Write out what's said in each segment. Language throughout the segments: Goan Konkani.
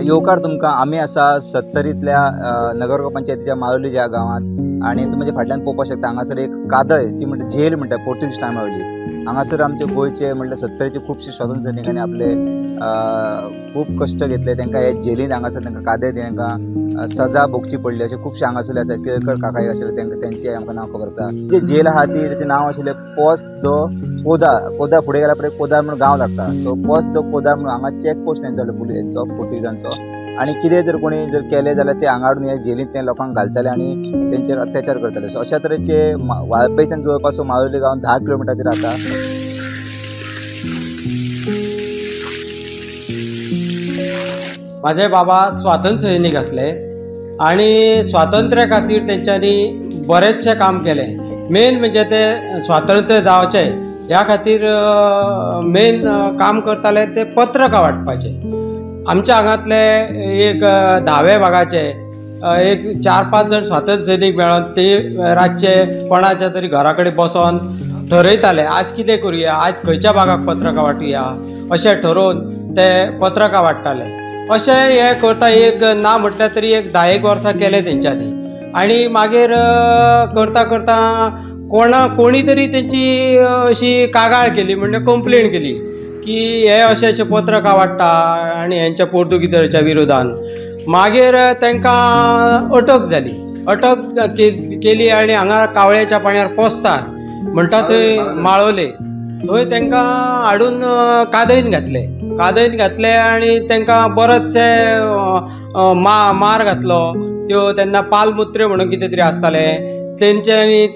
येवकार तुमकां. आमी आसा सत्तरींतल्या नगर पंचायतीच्या माळोली ह्या गांवांत आनी तुमच्या फाटल्यान पळोवपाक शकता हांगासर एक कादय ती म्हणटा जेल म्हणटा पोर्तुगीज टायमा वयली. हांगासर आमचे गोंयचे म्हणल्यार सत्तरीचे खुबशे स्वातंत्र्य सैनिकांनी आपले खूब कश्ट घेतले. तांकां हे जेलीन हांगासर तांकां कादय तांकां सजा भोगची पडली. अशे खुबशे हांगासरले आसा. केळकर काकाई आशिल्ले तांकां तेंचे आमकां नांव खबर आसा. जे जेल आहा ती तेचें नांव आशिल्लें पोस दो कोदा. कोदा फुडें गेल्या पळय कोदा म्हणून गांव लागता. सो पोस दो कोदा म्हणून हांगा चॅक पोस्ट तेंचो पुलिसांचो पोर्तुगिजांचो आनी कितें जर कोणी जर केलें जाल्यार ते हांगा हाडून ह्या जेलींत ते लोकांक घालताले आनी तेंचेर अत्याचार करताले. सो अशा तरेचे वाळपयच्यान जवळपास माळोली गांव 10 किलोमिटराचेर आसा. माझे बाबा स्वातंत्र्य सैनिक आसले आनी स्वातंत्र्या खातीर तेंच्यांनी बरेचशें काम केलें. मेन म्हणजे ते स्वातंत्र्य जावचें ह्या खातीर मेन काम करताले ते पत्रकां वांटपाचें. आमच्या हांगांतले एक धावे भागाचे एक 4-5 जाण स्वातंत्र्य सैनीक मेळोन ते रातचे कोणाच्या तरी घरा कडेन बसोन ठरयताले आज कितें करुया, आज खंयच्या भागाक पत्रकां वांटुया अशें ठरोवन ते पत्रकां वांट्टाले. अशें हें करता एक ना म्हटल्यार तरी एक 10 वर्सां केलें तेंच्यांनी. आनी मागीर करता करता कोणी तरी तेंची अशी कागाळ केली, म्हणजे कंप्लेन केली की हे अशें अशें पत्रकां वांट्टा आनी हेंच्या पोर्तुगीजाच्या विरोधान. मागीर तांकां अटक जाली. अटक केली आनी हांगा कावळ्याच्या पाण्यार पोसतात म्हणटा थंय माळोले थंय तांकां हाडून कादयन घातले. कादयन घातले आनी तांकां बरोचशे मार घातलो. त्यो तेन्ना पालमुत्रे म्हणून कितें तरी आसताले तेंच्यांनी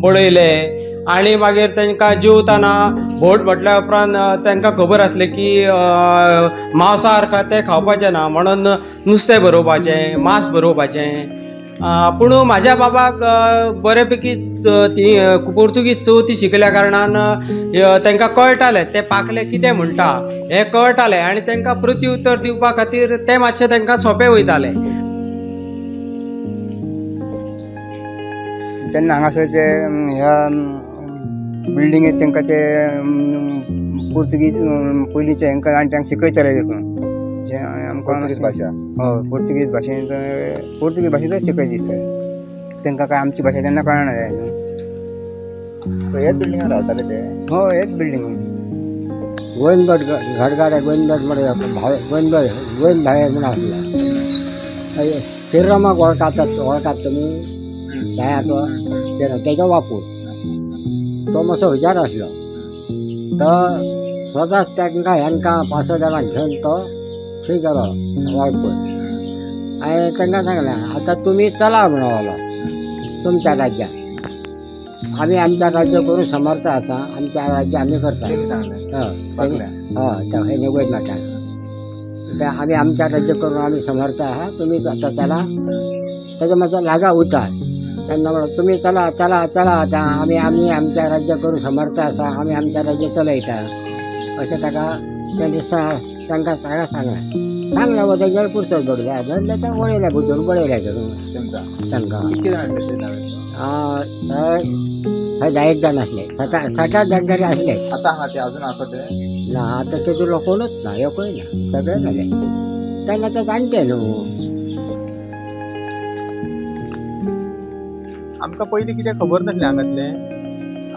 बडयले. आनी मागीर तांकां जेवताना भोट म्हटल्या उपरांत तांकां खबर आसलें की मांसाहार ते खावपाचें ना म्हणून नुस्तें बरोवपाचें, मांस बरोवपाचें. पूण म्हाज्या बाबाक बरे पैकी ती पोर्तुगीज चवथी शिकल्या कारणान तांकां कळटालें ते पाकले कितें म्हणटा हें कळटालें आनी तांकां प्रत्युत्तर दिवपा खातीर तें मातशें तांकां सोंपें वयतालें. तेन्ना हांगासर ते ह्या बिल्डिंगेत तांकां ते पोर्तुगीज पयलींचे हांकां आनी तांकां शिकयताले देखून आमकां पोर्तुगीज भाशा. हय, पोर्तुगीज भाशेन पोर्तुगीज भाशेंतच शिकयत दिसता तांकां. काय आमची भाशा तेन्ना कळना जाय. सो हेच बिल्डिंगान रावताले ते? हय, हेच बिल्डिंग. गोविंद भट घटगाडे गोविंद भट म्हणजे गोविंद गोविंद भाये म्हणून आसले. श्रीरामाक वळखातात वळखात तुमी जायाचो तेजो बापूय तो मातसो हुशार आसलो. तो स्वताच तांकां ह्यांकां 5-6 जाणांक घेवन तो थंय गेलो वाळपय आनी तांकां सांगलें आतां तुमी चला म्हणून तुमच्या राज्यात, आमी आमच्या राज्य करूंक समर्थ आसा, आमच्या राज्य आमी करता. हय हय, हें गोविंद भटान आमी आमच्या राज्य करून आमी समर्थ आहा, तुमी आतां चला. तेजो मातसो लागा उतार तेन्ना म्हणून तुमी चला चला चला आतां आमी आमी आमच्या राज्य करूंक समर्थ आसा, आमी आमच्या राज्य चलयता अशें ताका तेणी तांकां ताका सांगलें. सांगलें व तेजेर पुर्तोज बगले धरलें तें वळयलें बुजून बडयलें धरून तांकां. हय 10 जाण आसले, 7-8 जाण तरी आसले. आतां हांगा ते अजून आसा ते? ना, आतां तेतूंतलो कोणूच ना, एकूय ना, सगळे जाले तेन्ना ते जाणटे न्हू. आमकां पयलीं कितें खबर नासलें हांगातलें.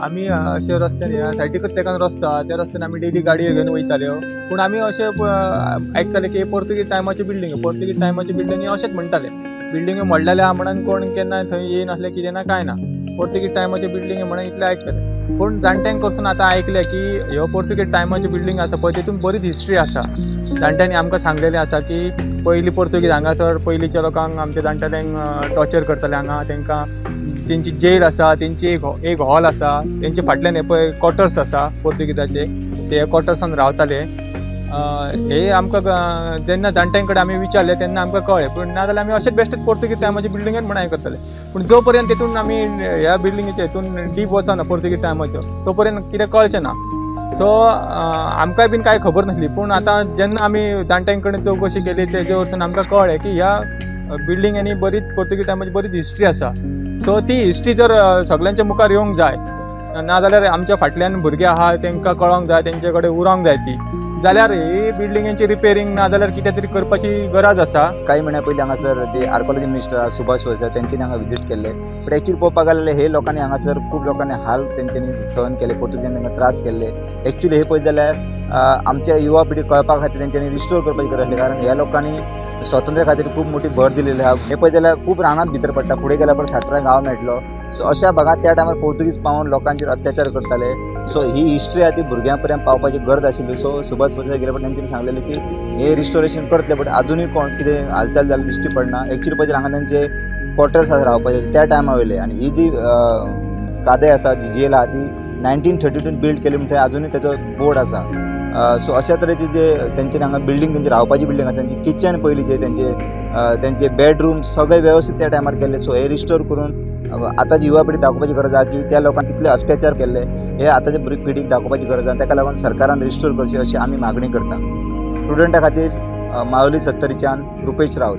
आमी अशे रस्त्यार ह्या सायडीकच तेकान रस्तो आहा, त्या रस्त्यान आमी डेली गाडयो घेवन वयताल्यो. पूण आमी अशें आयकताले की पोर्तुगीज टायमाची बिल्डींग, पोर्तुगीज टायमाची बिल्डींग अशेंच म्हणटाले. बिल्डिंग्यो मोडलेले आहा म्हणून कोण केन्ना थंय येयनासले कितें ना कांय ना, पोर्तुगीज टायमाची बिल्डींग म्हणून इतलें आयकताले. पूण जाणट्यांक कडसून आतां आयकलें की ह्यो पोर्तुगीज टायमाची बिल्डींग आसा पळय तितून बरीच हिस्ट्री आसा. जाणट्यांनी आमकां सांगलेलें आसा की पयलीं पोर्तुगीज हांगासर पयलींच्या लोकांक आमच्या जाणटेल्यांक टॉर्चर करताले. हांगा तांकां तेंची जेल आसा, तेंची एक हॉल आसा, तेंचे फाटल्यान हे पळय क्वॉर्टर्स आसा पोर्तुगीजाचे, ते क्वॉर्टर्सान रावताले. हे आमकां जेन्ना जाणट्यां कडेन आमी विचारलें तेन्ना आमकां कळ्ळें. पूण ना जाल्यार आमी अशेंच बेश्टेच पोर्तुगीज टायमाचे बिल्डिंगेन म्हणून आयकताले. पूण जो पर्यंत तितून आमी ह्या बिल्डिंगेच्या हितून डीप वचना पोर्तुगीज टायमाच्यो तो पर्यंत कितें कळचें ना. सो आमकांय बीन कांय खबर नासली. पूण आतां जेन्ना आमी जाणट्यां कडेन चवकशी केली तेजे वरसून आमकां कळ्ळें की ह्या बिल्डिंगांनी बरीच पोर्तुगीज टायमाची बरीच हिस्ट्री आसा. सो ती हिस्ट्री जर सगळ्यांच्या मुखार येवंक जाय, ना जाल्यार आमच्या फाटल्यान भुरगे आहा तेंकां कळोंक जाय, तेंचे कडेन उरोंक जाय ती. जाल्यार ही बिल्डिंगेची रिपेरींग ना जाल्यार कितें तरी करपाची गरज आसा. कांय म्हयन्या पयलीं हांगासर जे आर्कोलॉजी मिनिस्टर सुभाष फळदेसाय तेंच्यांनी हांगा विजीट केल्ले. बट एक्चुअली पळोवपाक गेल्यार हे लोकांनी हांगासर खूब लोकांनी हाल तेंच्यांनी सहन केले, पोर्तुगीजांनी तांकां त्रास केल्ले. एक्चुअली हे पळयत जाल्यार आमच्या युवा पिढी कळपा खातीर तेंच्यांनी रिस्टोर करपाची गरज आसली, कारण ह्या लोकांनी स्वातंत्र्या खातीर खूब मोठी भर दिलेली आहा. हे पळयत जाल्यार खूब रानांत भितर पडटा, फुडें गेल्यार परत साटरा गांव मेळटलो. सो अशा भागांत त्या टायमार पोर्तुगीज पावून लोकांचेर अत्याचार करताले. सो ही हिस्ट्री आहा ती भुरग्यां पर्यंत पावपाची गरज आशिल्ली. सो सुभाष फळदेसाय गेले पण तेंच्यांनी सांगलेलें की हे रिस्टोरेशन करतले, बट आजुनूय कोण कितें हालचाल जाल्ली दिश्टी पडना. एक्चुअली पळयत हांगा तेंचे क्वॉर्टर्स आसा रावपाचे त्या टायमा वयले, आनी ही जी कादय आसा, जी जेल आहा ती 1932 बिल्ड केली म्हण थंय आजुनूय तेचो बोर्ड आसा. सो अशा तरेचे जे तेंचे हांगा बिल्डींग, तेंची रावपाची बिल्डींग आसा, तेंची किचन पयलींचे, तेंचे बेडरूम सगळे वेवस्थीत त्या टायमार केल्ले. सो हे रिस्टोर करून आतांची युवा पिढी दाखोवपाची गरज आहा की त्या लोकांक कितले अत्याचार केल्ले हे आतांच्या पिढीक दाखोवपाची गरज आहा. ताका लागून सरकारान रिस्टोर करची अशी आमी मागणी करता. स्टुडंटा खातीर मावली सत्तरीच्यान रुपेश राऊत.